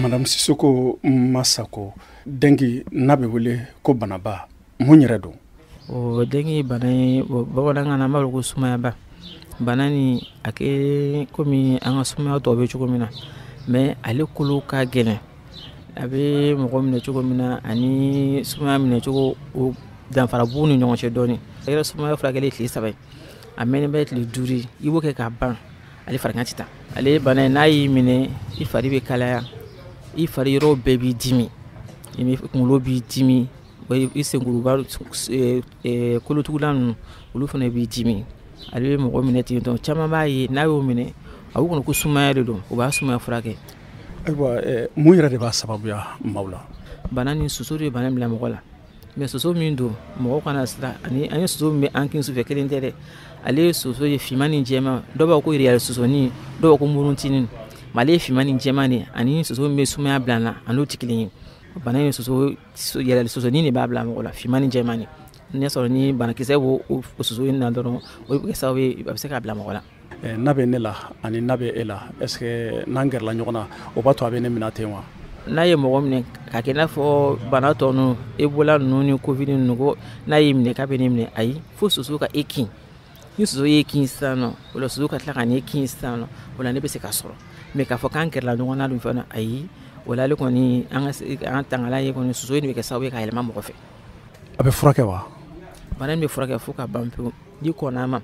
Madame Sissoko Masako, dengue n'a bɛ wele ko banaba, mun yɛrɛ don? O dengue bana ye, bamanankan na an b'a fɔ ko sumayaba. Bana ni a kɛ komi an ka sumaya tɔw bɛ cogo min na, mais ale kolo ka gɛlɛn. A bɛ mɔgɔ minɛ cogo min na ani sumaya minɛ cogo, o danfara b'u ni ɲɔgɔn cɛ dɔɔnin. A yɛrɛ sumaya furakɛli tile 3 ye, a mɛnnen bɛ tile 5 ye, i b'o kɛ k'a ban, ale farigan tɛ taa. Ale bana in, n'a y'i minɛ, i fari bɛ kalaya, i fari yɔrɔ bɛɛ b'i dimi, i kunkolo b'i dimi, i senkuruba kolotuguda ninnu olu fana b'i dimi. Ale bɛ mɔgɔ minɛ ten tɔ. Caman b'a ye n'a y'o minɛ, a b'u kɔnɔ ko sumaya de don, u b'a sumaya furakɛ. Ayiwa, mun yɛrɛ de b'a sababuya maaw la? Bana ni soso de ye bana bila mɔgɔ la, mais soso min don, mɔgɔ kana siran, ani an ye soso min bɛ an kin sufɛ kelen tɛ dɛ. Ale ye soso ye finman ni jɛman, dɔw b'a fɔ ko yɛrɛ sosonin, dɔw b'a fɔ ko muruntinin, mais ale ye finman ni jɛman de ye. Ani soso min bɛ sumaya bila n na, a n'o tɛ kelen ye. Bana in soso yɛrɛ sosonin de b'a bila mɔgɔ la, finman ni jɛman de. N'a sɔrɔ ni banakisɛ b'o soso in na dɔrɔn, o bɛ kɛ sababu ye a bɛ se k'a bila mɔgɔ la. N'a bɛ ne la ani n'a bɛ e la, est ce que n'an gɛrɛla ɲɔgɔn na, o b'a to a bɛ ne minɛ ten wa? N'a ye mɔgɔ minɛ k'a kɛ i n'a fɔ bana tɔ ninnu, Ebola ninnu ni Covid ninnu, ko n'a y'i minɛ k'a bɛ ne minɛ, ayi, fo soso ka e kin. Ni soso y'e kin sisan nɔ, o la soso ka tila ka n'e kin sisan nɔ, o la ne bɛ se ka sɔrɔ. Mais k'a fɔ k'an gɛrɛla ɲɔgɔn na dun fana, ayi, o la ale kɔni an ka an tangala ye kɔni, soso in de bɛ kɛ sababu ye ka yɛlɛma mɔgɔ fɛ. A bɛ furakɛ wa? Bana in bɛ furakɛ fo ka ban pewu n'i kɔnna a ma,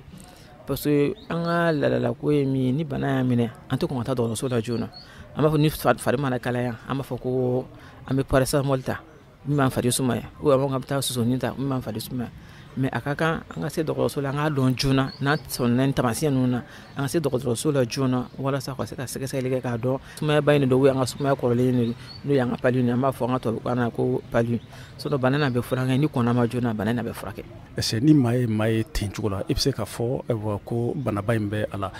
parce que an ka laadalako ye min ye, ni bana y'a minɛ, an tɛ kɔn ka taa dɔgɔtɔrɔso la joona. An b'a fɔ ni fari mana kalaya, an b'a fɔ ko an bɛ paracétamol ta min b'an fari sumaya, ou an b'a fɔ k'an bɛ taa sosonin ta min b'an fari sumaya. Mais a ka kan an ka se dɔgɔtɔrɔso la, an k'a dɔn joona n'an sɔnna nin taamasiyɛn ninnu na, an ka se dɔgɔtɔrɔso la joona walasa ka se ka sɛgɛsɛgɛli kɛ k'a dɔn sumayaba in de don, an ka sumaya kɔrɔlen de n'o y'an ka palu ye, an b'a fɔ an ka tubabukan na ko palu. Sinon bana in a bɛ furakɛ, ni kɔnna ma joona, bana in a bɛ furakɛ. Est-ce que ni maa ye maa ye ten cogo la, i bɛ se k'a fɔ ayiwa ko banaba in bɛ a la?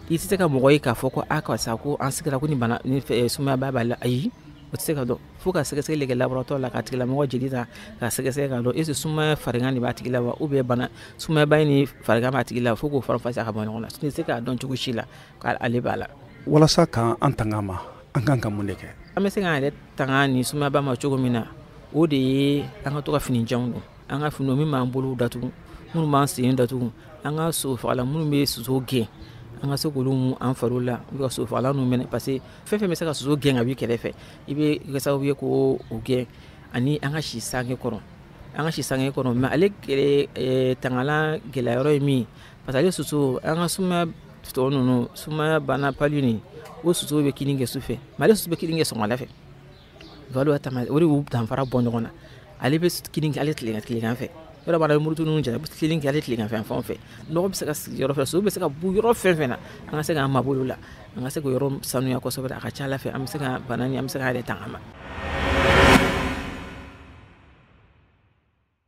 I tɛ se ka mɔgɔ ye k'a fɔ ko a karisa ko an sigira ko ni bana ni sumayaba b'a la, ayi, o tɛ se ka dɔn fo ka sɛgɛsɛgɛli kɛ laboratoire la, k'a tigilamɔgɔ jeli ta ka sɛgɛsɛgɛ k'a dɔn est ce que sumaya farigan de b'a tigi la wa, ou bien bana sumayaba in ni farigan b'a tigi la, fo k'o faranfasiya ka bɔ ɲɔgɔn na. I tɛ se k'a dɔn cogo si la k'ale b'a la. Walasa k'an tanga a ma, an kan ka mun de kɛ? An bɛ se k'an yɛrɛ tanga ni sumayaba ma cogo min na, o de ye an ka to ka fini janw don, an ka finiw min b'an bolo datugu, minnu b'an sen datugu, an ka sosofagalan minnu bɛ soso gɛn, an ka se k'olu mun an fariw la, u ka sosofagalan ninnu minɛ, parce que fɛn fɛn bɛ se ka soso gɛn ka b'i kɛrɛfɛ, i bɛ kɛ sababu ye k'o gɛn. Ani an ka si sange kɔrɔ, an ka si sange kɔrɔ. Mais ale tangalan gɛlɛya yɔrɔ ye min ye, parce que ale soso, an ka sumaya tɔ ninnu, sumaya bana palu nin, o soso bɛ kinni kɛ su fɛ, mais ale soso bɛ kinni kɛ sɔgɔmada fɛ. Valo tama, o de y'u danfara bɔ ɲɔgɔn na. Ale bɛ kinni kɛ ale tilegan fɛ. Yɔrɔ b'a la murutu ninnu jara, kinni kɛ ale tilegan fɛ fan fɛ. Nɔgɔ bɛ se ka sigi yɔrɔ fɛ, soso bɛ se ka bu yɔrɔ fɛn fɛn na, an ka se k'an mabɔ olu la, an ka se k'o yɔrɔ sanuya kosɛbɛ. A ka ca Ala fɛ, an bɛ se ka bana ni an bɛ se k'an yɛrɛ tanga ma.